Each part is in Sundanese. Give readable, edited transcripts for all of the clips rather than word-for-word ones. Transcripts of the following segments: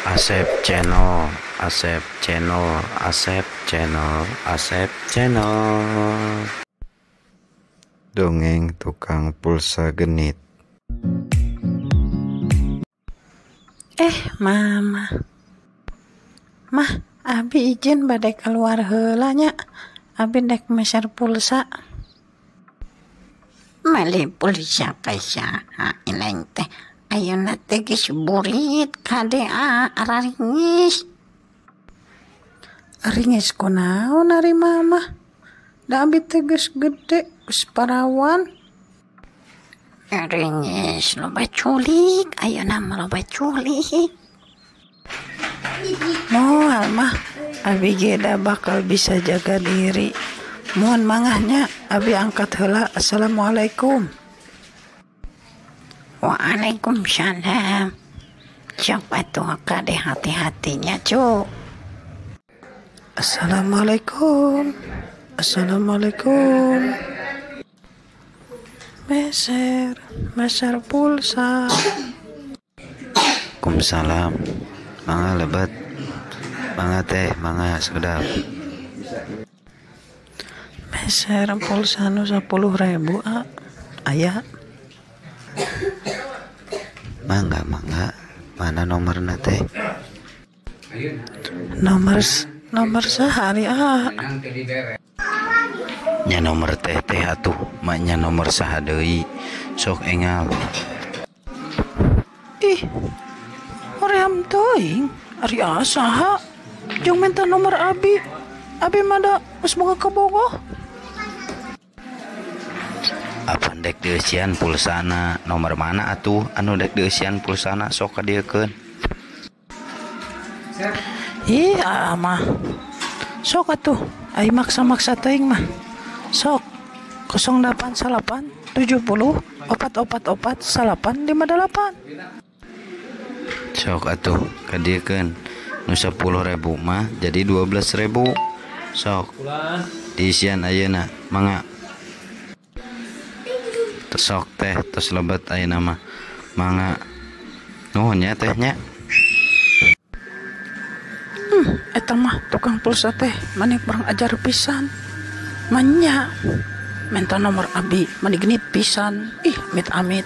Asep Channel, Asep Channel, Asep Channel, Asep Channel. Dongeng tukang pulsa genit. Mama. Mah, abi izin bade keluar heula nya. Abi dek meser pulsa. Mali pulsa ka ileng teh. Ayeuna teh geus burit kade araringis. Ringis kunaon ari mama? Da abi teh geus gede, geus parawan. Ringis loba culik, ayeuna mah loba culik. Moal mah, abi ge da bakal bisa jaga diri. Mohon mangahnya, abi angkat heula. Assalamualaikum. Waalaikumsalam. Siapa tuh kade hati-hatinya cu. Assalamualaikum. Assalamualaikum. Meser, meser pulsa. Waalaikumsalam. Mangga lebet. Mangga teh, mangga sudah. Meser pulsa nu 10.000 a. Aya. Mangga, mangga. Mana nomorna teh? Nomor sehari a. Nya nomor teh teh atuh, maknya nomor saha deui. Sok engal. Ih, hoream teuing. Ari a saha? Jeung minta nomor abi. Abi mah da geus boga kabogoh. Apan dek dieusian pulsana, nomor mana atuh anu dek dieusian pulsana sok kadieukeun. Ih, aa mah. Sok atuh, ai maksa-maksa teuing mah. Sok 089 70 444 958. Sok atuh kadieukeun. Nu 10.000 mah jadi 12.000. Sok diisian ayeuna mangga. Sok teh tos lebet ayeuna mah. Mangga. Nuhun nya teh nya. Eta mah tukang pulsa teh mani kurang ajar pisan. Manya minta nomor abi mani genit pisan. Ih, amit-amit.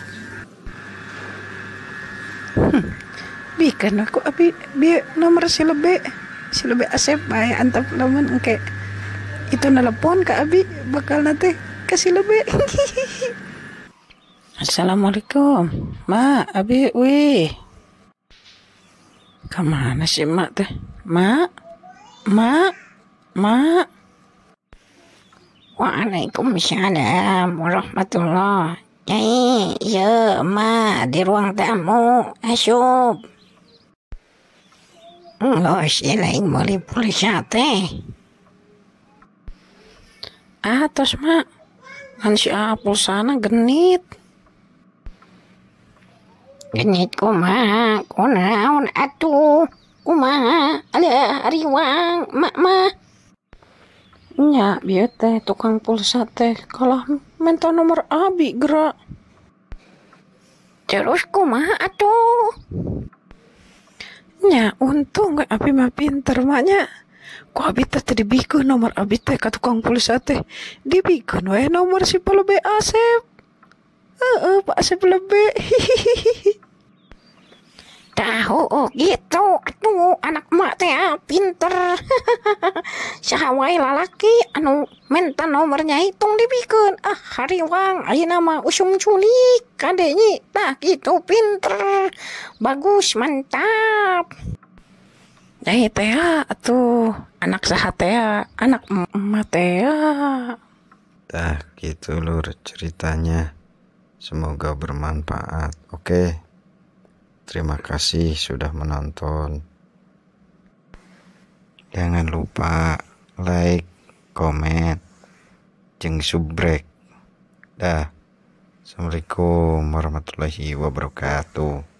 Bikeun aku abi bi nomor si lebe. Si lebe Asep bae antep lamun engke itu nelpon ka abi bakal nanti ke si lebe. Assalamualaikum. Ma, abi wih. Kemana sih mak teh? Mak, mak, mak. Waalaikumsalam warahmatullah. Nyai, iya mak di ruang tamu. Asup. Los lain meuli pulsa teh. Ah, tos mak. Kan si A pulsana genit. Genit kumaha, kunaon atuh, kumaha, alah riwang, mak mah. Nya, bieu teh tukang pulsa teh kalah minta nomor abi gerak. Terus kumaha atuh? Nya, untung we abi mah pinter maknya. Ku abi teh teu dibikeun nomor abi teh ka tukang pulsa teh. Dibikeun we nomor si Palebe Asep. Heeh, Pak Asep lebe. Tahu oh gitu atuh anak mak teh pinter. Saha wae lalaki anu minta nomor nyai tong dibikeun. Ah hariwang ayeuna mah usum culik kade nyi. Tah gitu pinter. Bagus mantap. Nyai teh atuh anak saha teh anak emak teh. Tah gitu lur ceritanya. Semoga bermanfaat. Oke. Terima kasih sudah menonton. Jangan lupa like, komen, jeung subrek. Dah. Assalamualaikum warahmatullahi wabarakatuh.